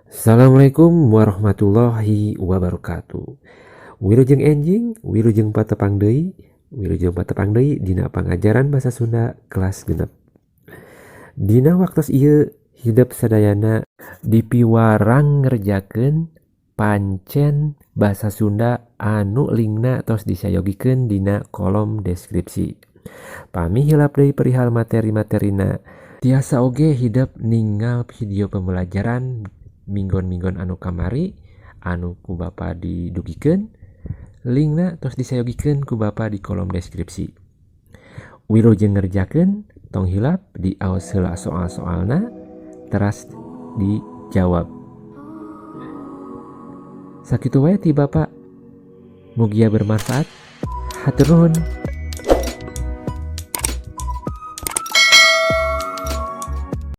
Assalamualaikum warahmatullahi wabarakatuh. Wilujeng enjing, wilujeng patepang deui, wilujeng patepang deui dina pangajaran basa Sunda kelas 6. Dina waktos ieu hidep sadayana dipiwarang ngerjakeun pancen basa Sunda anu linkna tos disayogikeun dina kolom deskripsi. Pami hilap deui perihal materi-materina, tiasa oge hidep ningal video pembelajaran minggon-minggon anu kamari anu ku Bapa didugikeun, linkna tos disayogikeun ku Bapa di kolom deskripsi. Wilujeng ngerjakeun, tong hilap diaos heula soal-soalna teras dijawab. Sakitu wae ti Bapak, mugia bermanfaat. Hatur nuhun.